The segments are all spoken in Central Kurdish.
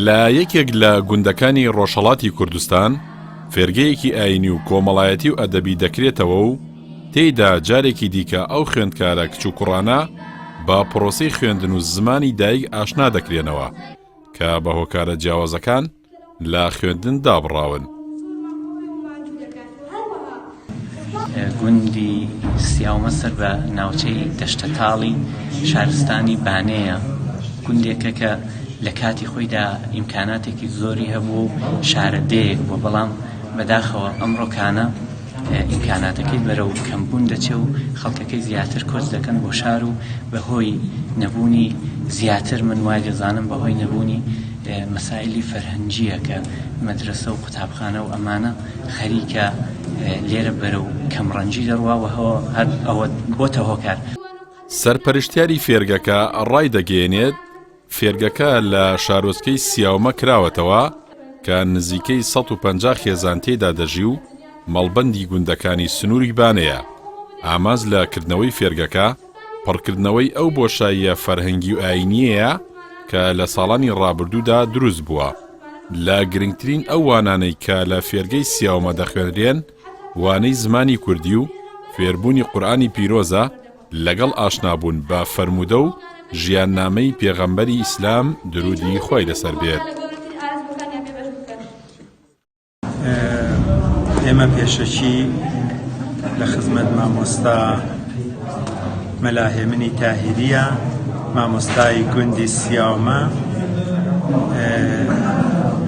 لە یەکێک لە گوندەکانی ڕۆژهەڵاتی کوردستان فێرگەیەکی ئایینی و کۆمەڵایەتی و ئەدەبی دەکرێتەوە و تێیدا جارێکی دیکە ئەو خوێندکارە کچ و کوڕانە بە پرۆسەی خوێندن و زمانی دایک ئاشنا دەکرێنەوە کە بە هۆکارە جیاوازەکان لە خوێندن دابڕاون. گوندی سیاومە سەر بە ناوچەی دەشتەتاڵی شارستانی بانەیە، گوندێکە کە لە کاتی خۆیدا ئیمکاناتێکی زۆری هەبوو و شارەدێیەک بووە، بەڵام بەداخەوە ئەمڕۆکانە ئیمکاناتەکەی بەرەو کەمبوون دەچێ و خەڵکەکەی زیاتر کۆچ دەکەن بۆ شار و بەهۆی نەبوونی زیاتر من وای دەزانم بەهۆی نەبوونی مەسایلی فەرهەنگییە کە مەدرەسە و قوتابخانە و ئەمانە خەریکە لێرە بەرەو کەمڕەنگی دەڕوا و هەر ئەوە بۆتە هۆکار. سەرپەرشتیاری فێرگەکە ڕایدەگەیەنێت، فێرگەکە لە شارۆچکەی سیاومە کراوەتەوە کە نزیکەی 150 خێزان تێیدا دەژی و مەڵبەندی گوندەکانی سنووری بانەیە، ئامانج لە کردنەوەی فێرگەکە پڕکردنەوەی ئەو بۆشاییە فەرهەنگی و ئایینییەیە کە لە ساڵانی ڕابردوودا دروست بووە. لە گرنگترین ئەو وانانەی کە لە فێرگەی سیاومە دەخوێنرێن، وانەی زمانی کوردی و فێربوونی قورئانی پیرۆزە لەگەڵ ئاشنابوون بە فەرموودە و ژیاننامەی پێغەمبەری ئیسلام دروودی خوای لەسەر بێت. ئێمە پێشەکی لە خزمەت مامۆستا مەلا هێمنی تاهیریە مامۆستای گوندی سیاومە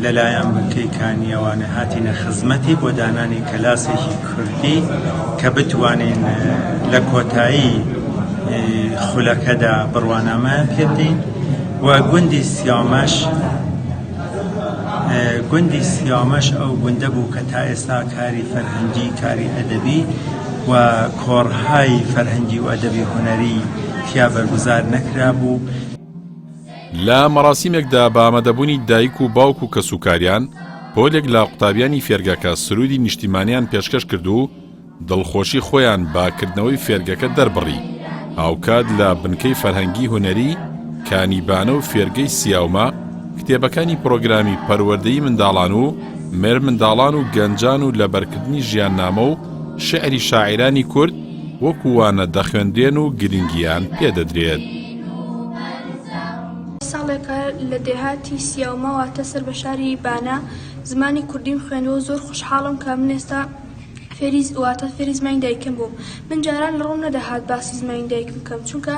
لەلایەن بنکەی کانیەوانە هاتینە خزمەتی بۆ دانانی کەلاسێکی کوردی کە بتوانین لە کۆتایی خولەکەدا بڕوانامەیان پێ بدەین و گوندی سیامەش گوندی سیامەش ئەو گوندە بوو کە تا ئێستا کاری فەرهەنگی، کاری ئەدەبی و کۆڕهای فەرهەنگی و ئەدەبی هونەری تیا بەرگوزار نەکرابوو. لە مەراسیمێکدا بە ئامادەبوونی دایک و باوک و کەسوکاریان، پۆلێک لە قوتابیانی فێرگەکە سروودی نیشتیمانیان پێشکەش کرد و دڵخۆشی خۆیان بە کردنەوەی فێرگەکە دەربڕی، هاوکات لە بنکەی فەرهەنگی هونەری کانی بانە و فێرگەی سیاومە کتێبەکانی پرۆگرامی پەروەردەی منداڵان و مێرمنداڵان و گەنجان و لەبەرکردنی ژیاننامە و شیعری شاعیرانی کورد وەکو وانە دەخوێنرێن و گرنگیان پێدەدرێت. ساڵێکە لە دێهاتی سیاومە واتە سەر بە شاری بانە زمانی کوردیم خوێندووە و زۆر خۆشحاڵم کە من ئێستا فێری واتە فێری زمانی دایکم بووم من جاران لە ڕووم نەدەهات باسی زمانی دایکم بکەم چونکە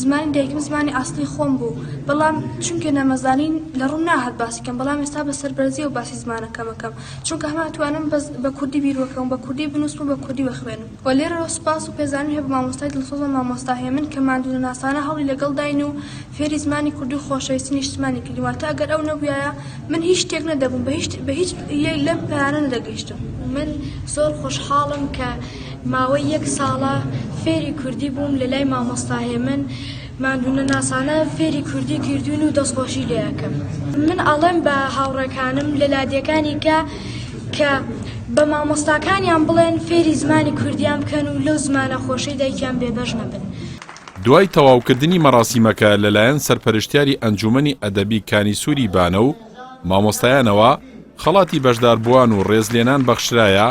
زمانی دایکم زمانی ئاسڵی خۆم بوو بەڵام چونکە نەمەزانی لە ڕووم ناهات باسی کەم بەڵام ئێستا بە سەربەرزیەوە باسی زمانەکەم ئەکەم چونکە هەمان توانم بەس بە کوردی بیر بکەم بە کوردی بنووسم و بە کوردی بخوێنم وە لێرەوە سوپاس و پێزانیم هەیە بۆ مامۆستای دڵسۆزم مامۆستا هێمن کە ماندوونەناسانە هەوڵی لەگەڵ داین و فێری زمانی کوردی و خۆشەویستی نیشتمانی کردین واتە ئەگەر ئەو نەبوویایە من هیچ شتێک نەدەبووم بە هیچ بە هیچ لەم پایانە نەدەگەیشتم. من زۆر خۆشحاڵم کە ماوەی یەک ساڵە فێری کوردی بووم لە لای مامۆستا هێمن ماندوونەناسانە فێری کوردی کردوین و دەستخۆشی لێ ئەکەم. من ئەڵێم بە هاوڕێکانم لە لادێکانی کە کە بە مامۆستاکانیان بڵێن فێری زمانی کوردیان بکەن و لەو زمانە خۆشەی دایکیان بێبەش نەبن. دوای تەواوکردنی مەراسیمەکە لەلایەن سەرپەرشتیاری ئەنجوومەنی ئەدەبی کانیسووری بانە و مامۆستایانەوە خەڵاتی بەشداربووان و ڕێزلێنان بەخشرایە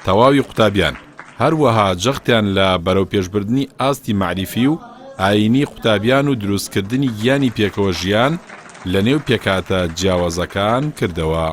تەواوی قوتابیان، هەروەها جەختیان لە بەرەوپێشبردنی ئاستی مەعریفی و ئایینی قوتابیان و دروستکردنی گیانی پێکەوە ژیان لەنێو پێکهاتە جیاوازەکان کردەوە.